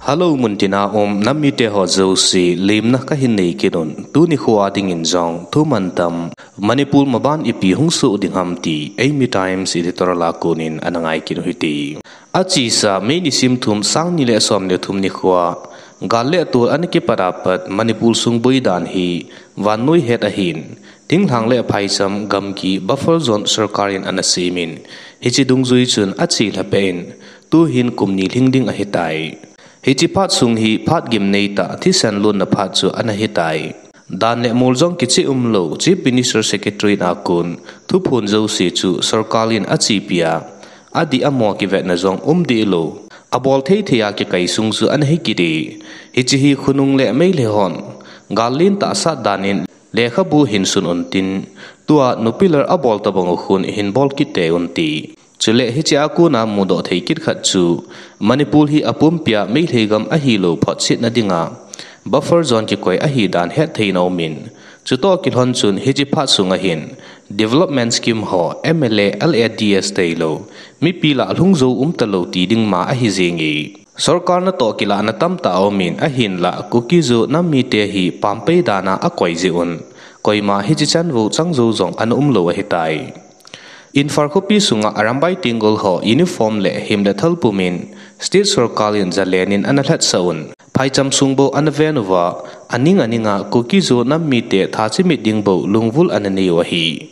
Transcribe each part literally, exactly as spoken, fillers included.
Hello, muntina um nam mite ho jouse, lemna kahin nei kit un. Tuni khoa dingin jong thuman tam, Manipur maban ipi hung soh ding ham ti, Eimi Times editorial a konin ana ngai kit u hite. Achesa May nisim thum, sang ni le som le thum nikhoa, gal le tol ana kipat a pat Manipur sung boi dan hi vannoi het ahin, thinglhang le phaicham gamgi buffer zone sorkar in ana semin, hiche dungjui chun achelha peh in, tuhin kum ni lhing ding ahitai. Hiche phat sung hi phat gimnei tah, thisan lonna phat chu ana hitai. Dan le mol jong kicheh umlou, Chief Minister Secretariat a kon thuphon jouse chu sorkar in achepi a, adih amo kivetna jong um deh lou, abol thei thei a kikai sung chu ana hi kit e. Hiche hi khonung le meilhei hon gal lentah sat dan in lekhabu hin sun untin, tua nuclear abol tobang u khun hin bol kit tei unte. Chule hiche a kona mudoh thei kit khat chu, Manipur hi apumpia meilhei gam ahilou photchetna dinga buffer zone kikoi ahi dan hetthei na umin, chutoh kilhon chun hiche phat sunga hin development scheme ho M L A LADS tailou, mipi lah lhung jou umtalou ti ding ma ahi jenge. Sorkar natoh kilahna tamtah aumin, ahinlah Kuki-Zo nam mite hi pampei dana akoi jeh un, koima hiche chan vou chang jou jong ana umlou ahitai. Imphal khopi sunga Arambai Tenggol ho uniform le him le thal pumin state sorkar in zalen in ana lhatsah un, phaicham sung bou ana ven uva, aning aninga Kuki-Zo nam mite tha chimit ding bou lungvul ana nei u ahi.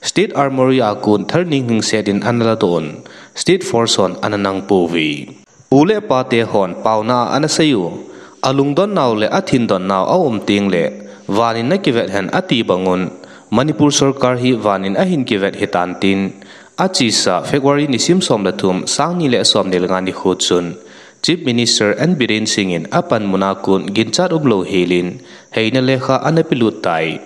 State Armoury a kon thar ning ning set in ana ladoh un, state force hon ana nang pouve. Pu le pate hon paona ana sei u, alungdon nau le athin don nau aum tengle, van in nakivet hen ati bang un, Manipur sorkar hi van in ahin kivet hitan tin, achesa February nisim som le thum, sang ni le som ni le nga nikho chun, Chief Minister N Biren Singh in apanmun a kon ginchat umlou helin, heina lekha ana pelut tai.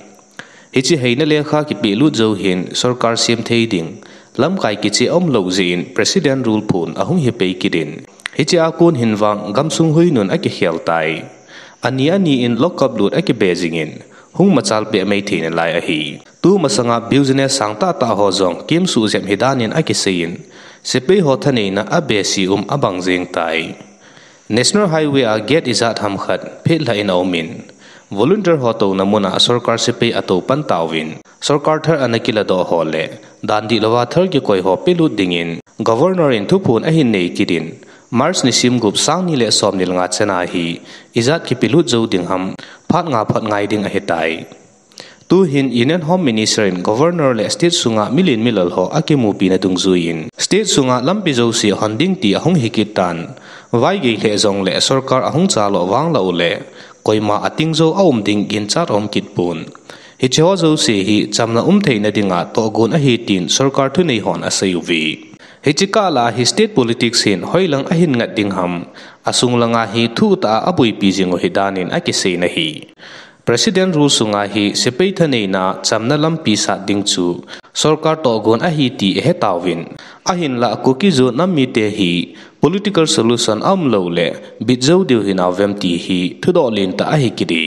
Hiche heina lekha kipehlut jou hin sorkar sem thei ding, lamkai kicheh umlou jeh in President Rule phon ahung hi pei kit in, hiche a kon hin vang gamsung huinun akikhel tai. Ani ani in lockup lut akibe jing in, hung machal peh mai thei nalai ahi. Tumasanga business sang tahtah ho jong kimsuh jep hidan in akisei in, sepai ho thaneina abehseh um abang jeng tai. National Highway a gate ijat ham khat phetlhah in aumin, volunteer ho touna muna sorkar sepai atou pan tauvin, sorkar thar ana kiladoh ho le dan dihlouva thar kikoi ho pelut dingin Governor in thuphon ahin nei kit in, March nisim gup, sang ni le som ni le nga chan a hi ijat kipelut jou ding ham, phat nga phot ngai ding ahitai. Tuhin Union Home Minister in Governor le state sunga milen milal ho akimupina dungjuiyin, state sunga lampi jouse hon ding ti ahung hi kit tan. Vaigei lheh jongle sorkar ahung chalo vanglah uleh, koima ating jou aum ding ginchat aum kit pon. Hiche ho jouse hi chamna um theina dinga tohgon ahi tin sorkar thunei hon asei uve. Hiche kah lah a hi state politics hin hoilang ahin ngat ding ham, asung langa hi thuhtah a aboipi jing u hidan in akisei nahi. President Rule sunga hi sepai thaneina chamna lampi sat ding chu sorkar tohgon ahi ti ihet tauvin, ahinlah Kuki-Zo nam mite hi political solution aumlou le bit jou diu hinau vem ti hi thudoh lentah ahi kit e.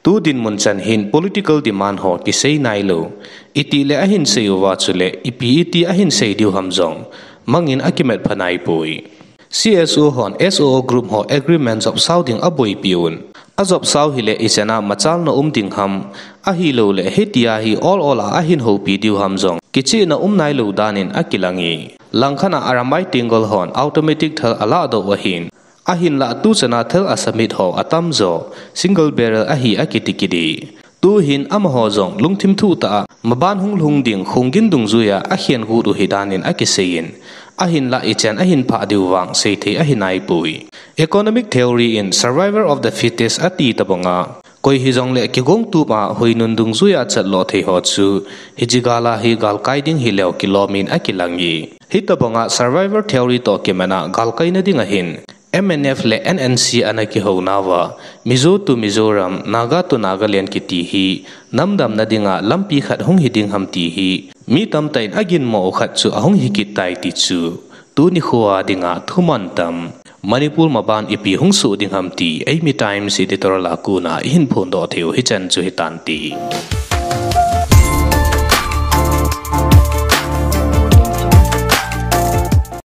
Tu dinmun chan hin political demand ho kisei nailou, itih le ahin sei uva chule ipi iti ahin sei diu ham jong mangin akimat pha naipoi. C S O hon S O O group ho agreement jopsao ding aboipi un. Ajopsao hile ichan a machalna um ding ham, ahilouleh hitia hi ol ol a ahin houpi diu ham jong kichehna um nailou dan in akilang e. Langkhat a Arambai Tenggol hon automatic thal alahdoh u ahin, ahinlah tuchan a thal asubmit ho atamjo single barrel ahi akiti kit e. Tuhin amaho jong lungthim thuhtah a maban hung lhung ding khonggin dungjuia akhen got u hidan in akiseiyin, ahinlah ichan ahin phah diu vang seithei ahi naipoi. Economic theory in survival of the fittest ati tobanga, koi hijongle kigong tup a huinun dungjuia chatlo thei ho chu hiche gal a hi galkai ding hileu kilomin akilang e. Hitobanga survival theory toh kimat a galkaina dinga hin M N F le N N C ana kihounauva, Mizo to Mizoram, Naga to Nagaland kiti hi namdamna dinga lampi khat hung hi ding ham ti hi mi tamtah in aginmo u khat chu ahung hi kit tai ti chu tuni khoa dinga thuman tam, Manipur maban ipi hung soh ding ham ti Eimi Times editorial a kona ihin phondoh thei u hichan chu hitante.